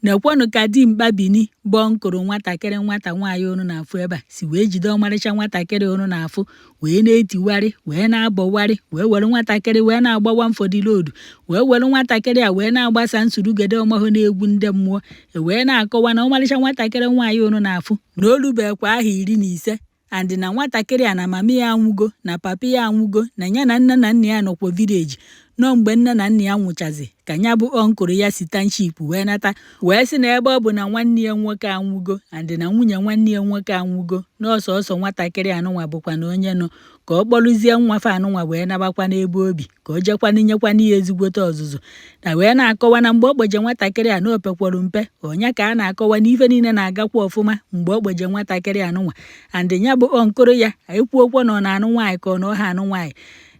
Nekwanụ ka dimkpa Bini bụ uncle nwatakịrị nwata nwaanyị unu na-afụ ebe a si wee jide ọmarịcha nwatakịrị unu na-afụ, wee na-etiwarị, wee na-abọwarị, wee were nwatakịrị wee na-agba one for the road, wee were nwatakịrị a wee na-agbasa nsurugede ọmahụ na-egwu ndị mmụọ. E wee na-akọwa na ọmarịcha nwatakịrị nwaanyị unu na-afụ na o rubekwa ahọ 15, and na nwatakịrị a na mama ya anwụgo, na papa ya anwụgo, na ya na nne na nna ya nọkwa village nọ. Mgbe nne na nna ya nwụchazi, ka ya bụ uncle ya si township wee nata, wee sị na ebe ọ bụ na nwanne ya nwoke anwụgo, and na nwunye nwanne ya nwoke anwụgo, n'ọsọsọ nwatakịrị anụnwa bụkwa na onye nọ, ka ọ kpọrụzie nwafe anụnwa wee nabakwa n'ebe obi, ka o jekwanụ nyekwana ya ezigbote ọzụzụ. Na wee na-akọwa na mgbe ọ kpoje nwatakịrị a na o pekwara mpe, ọnya ka a na-akọwa na ife niile na-agakwa ọfụma mgbe ọ kpoje nwatakịrị anụnwa. And ya bụ uncle ya ekwuokwa na ọ na-anụ nwaanyị ka ọ na ọha anụ nwaanyị,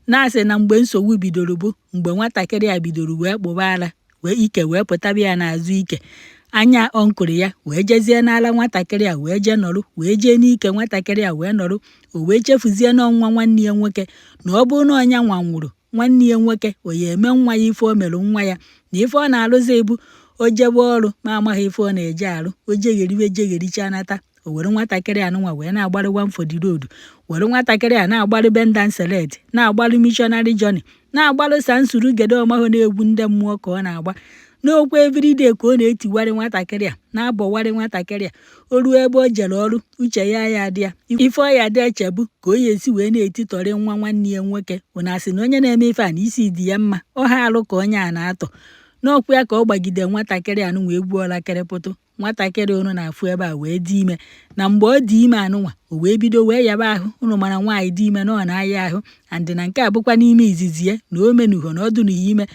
na-asị na mgbe nsogbu bidoro bụ mgbe nwatakịrị a bidoro wee kpụba ara, wee ike wee pụtaba ya n'azụ ike anya. Uncle ya wee jezie n'ala nwatakịrị a wee jee nọrụ, wee jee n'ike nwatakịrị a wee nọrụ. O wee chefuzie n'ọnwa nwanne ya nwoke, na ọ bụrụ na ọnya nwa nwụrụ, nwanne ya nwoke o ya eme nwa ya ife o mere nwa ya. Na ife ọ na-alụzi bụ o jebe ọrụ, ma amaghị ife ọ na-eje arụ, o jegheriwe jeghericha nata, o were nwatakịrị anụnwa wee na-agbalị one for the road, were nwatakịrị a na-agbalị bend and select, na-agbalị missionary journey, na-agbalị sansurugede ọmahụ na-egwu ndị mmụọ ka ọ na-agba n'okwu. Everyday ka ọ na-etiwarị nwatakịrị a, na-abọwarị nwatakịrị a. O ruo ebe o jere ọrụ, uche ya ya adị ya, ife ọ ya dị echebu ka o ya esi wee na-etitọrị nwa nwanne ya nwoke. Ụna asị na onye na-eme ife a na isi dị ya mma, ọ ha alụ ka onye a na-atọ n'ọkwa ya, ka ọ gbagide nwatakịrị anụnwa egwu ọlakịrịpụtụ. Nwatakịrị unu na-afụ ebe a wee dị ime. Na mgbe ọ dị ime anụnwa, o wee bido wee yaba ahụ. Unu mara nwaanyị dị ime na ọ na-aya ahụ, and na nke a bụkwa n'ime izizi ya na o menuho na ọ dụnughị ime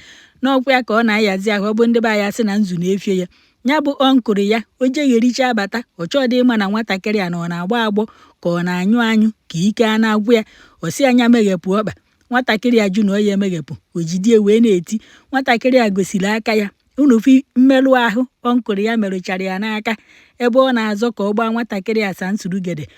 n'ọkwa ya ka ọ na-ayazi ahụ. Ọ bụ ndị be anyị asị na nzu na-efie ya. Ya bụ uncle ya o jeghericha abata, ọ chọọdị ịma na nwatakịrị a na ọ na-agbọ agbọ ka ọ na-anyụ anyụ, ka ike a na-agwụ ya. Ọ sị anya meghepụ ọkpa. Nwatakịrị a jụ na ọ ya emeghepụ, o jidie wee na-eti nwatakịrị a. Gosiri aka ya unu fi mmerụ ahụ uncle ya merụchara ya n'aka ebe ọ na-azọ ka ọ gbaa nwatakịrị a sansurugede.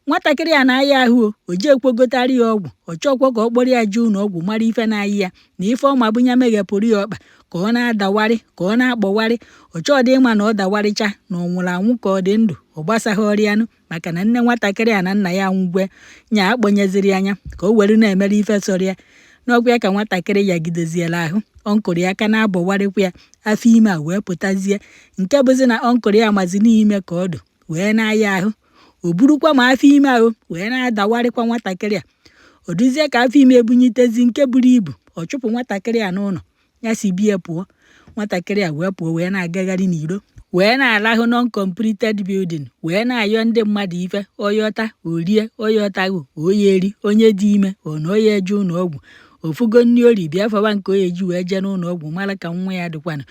Nwatakịrị a na-aya ahụ, o jeekwogotara ya ọgwụ, ọ chọọkwa ka ọ kpọrọ ya jee ụlọ ọgwụ mara ife na-ayị ya. Na ife ọma bụ ya meghepụrụ ya ọkpa ka ọ na-adawarị, ka ọ na-akpọwarị. Ọ chọọdị ịma na ọ dawarịcha, na ọ nwụrụ anwụ ka ọ dị ndụ, ọ gbasaghị ọrịanụ, maka na nne nwatakịrị a na nna ya anwụgwe nya akpọnyeziri anya ka o were na-emere ife sọrọ ya n'ọkwa ya. Ka nwatakịrị ya gideziela ahụ, uncle ya aka na-abọwarịkwa ya, afọ ime a wee pụtazie, nke bụzi na uncle ya mazi n'ime ka ọ dụ wee na-aya ahụ. O burukwa ma afọ ime ahụ wee na-adawarịkwa nwatakịrị a. O duzie ka afọ ime ebunyitezi nke buru ibu, ọ chụpụ nwatakịrị a n'ụlọ ya si bie pụọ. Nwatakịrị a wee pụọ, wee na-agagharị n'iro, wee na-arahụ non-completed building, wee na-ayọ ndị mmadụ ife ọyọta orie, ọyọtaghị oye eri. Onye dị ime ọ na oye eje ụlọ ọgwụ ofugo nni ori bịa fawa nke o eji wee jee n'ụlọ ọgwụ mara ka nwa ya dịkwanụ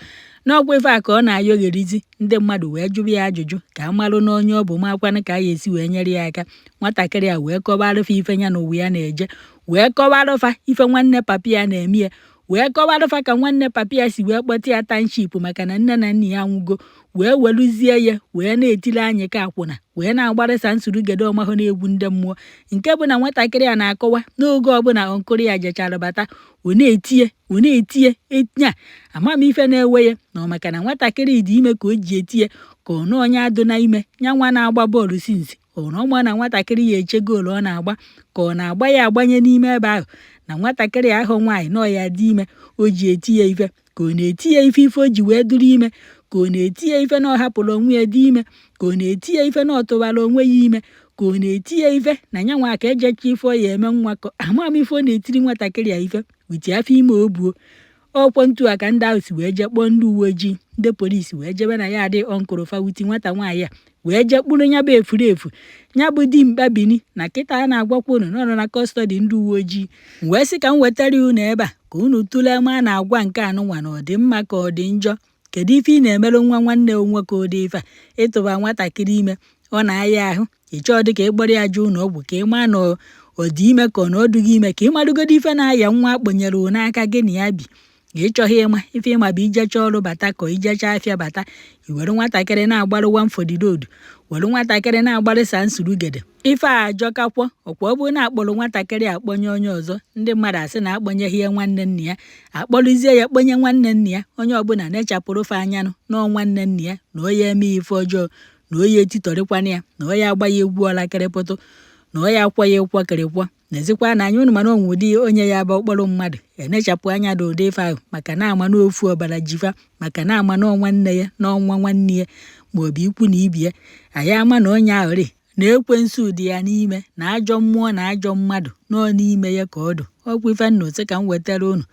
n'ọkwa. Ife a ka ọ na-ayọgherizi ndị mmadụ, wee jụrụ ya ajụjụ ka a marụ na onye ọ bụ, makwanụ ka a ya esi wee nyere ya aka. Nwatakịrị a wee kọwarụfa ife ya na ụwa ya na-eje, wee kọwarụfa ife nwanne papa ya na-eme ya, wee kọwarụfa ka nwanne papa ya si wee kpọta ya township, maka na nne na nna ya anwụgo, wee weluzie ya wee na-etili anyị ka akwụna, wee na-agbarịsa nsurugede ọmahụ na-egwu ndị mmụọ. Nke bụ na nwatakịrị a na-akọwa n'oge ọbụla uncle ya jechara bata, ọ na-etie, ọ na-etie nya ama m ife na-ewe ya, na ọ maka na nwatakịrị dị ime ka o ji etie, ka ọ na onye adụ na ime ya nwa na-agba bọọlụ since ọ na ọma na nwatakịrị ya eche goal ọ na-agba, ka ọ na-agba ya agbanye n'ime ebe ahụ, na nwatakịrị ahụ nwaanyị nọ ya dị ime o ji eti ya ife, ka ọ na-eti ya ife ife o ji wee dụrụ ime, ka ọ na-eti ya ife na ọ hapụrụ onwe ya dị ime, ka ọ na-eti ya ife na ọ tụwara onwe ya ime, ka ọ na-eti ya ife na ya nwa ka ejecha ife ọ ya eme nwa, ka ama m ife ọ na-etiri nwatakịrị a ife witi afọ ime o buo. Ọkwọ ntu a ka ndị ahụ si wee jee kpọọ ndị uwe ojii, ndị polisi wee jebe na ya adị uncle fa wuti nwata nwaanyị a, wee jee kpụrụ ya bụ efuru efu, ya bụ dimkpa Bini. Na kịta a na-agwakwa unu na ọ nọ na custody ndị uwe ojii. Wee sị ka m wetara unu ebe a ka unu tụlee ma na agwa nke anụnwa na ọ dị mma ka ọ dị njọ. Kedu ife ị na-emerụ nwa nwanne nwoke ụdị ife a? Ịtụba nwatakịrị ime, ọ na-aya ahụ, ị chọọ dị ka ị kpọrọ ya jee ụlọ ọgwụ ka ị maa na ọ dị ime ka ọ na ọ dụghị ime, ka ị marụgodo ife na-aya nwa akpọnyere n'aka gị na ya bi. Ịchọghị ịma ife ịma bụ ijecha ọrụ bata ka ijecha afịa bata, i were nwatakịrị na-agbarụ one for the road, were nwatakịrị na-agbarụ sansurugede. Ife a ajọkakwọ. Ọkwa ọ bụrụ na akpọrọ nwatakịrị akpọnye onye ọzọ, ndị mmadụ asị na akpọnyeghị ya nwanne nna ya. Akpọrụzie ya kponye nwanne nna ya, onye ọbụla na-echapụrụ fe anyanụ nọọ nwanne nna ya, na onye eme ya ife ọjọọ, na onye etitọrịkwana ya, na onye agba ya egwu ọlakịrịpụtụ, na onye akwọ ya ịkwọkịrịkwọ. Nezikwa na anya unu, mana onwe ụdị onye ya bụ ọkpọrọ mmadụ enechapụ anya na ụdị ife ahụ, maka na ama n'ofu ọbara jifa, maka na ama na nwanne ya na ọnwa nwanne ya maọbụ ikwu na ibi ya. Anyị ama na onye ahụ rị na ekwensu dị ya n'ime, na ajọ mmụọ na ajọ mmadụ nọ n'ime ya ka ọ dụ. Ọkwa ife nna ose ka m wetara unu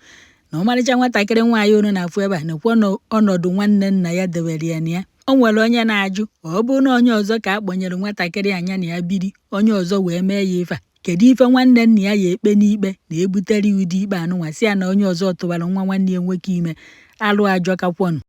na ọmarịcha nwatakịrị nwaanyị unu na-afụ ebe a nekwa ọnọdụ nwanne nna ya debere ya na ya. O nwere onye na-ajụ, ọ bụrụ na onye ọzọ ka a kpọnyere nwatakịrị anya na ya biri, onye ọzọ wee mee ya ife a, kedu ife nwanne nna ya ya ekpe n'ikpe na ebutere ya ụdị ikpe anụnwa, si ya na onye ọzọ tụwara nwa nwanne ya nwoke ime? Alụ ajọkakwọnụ.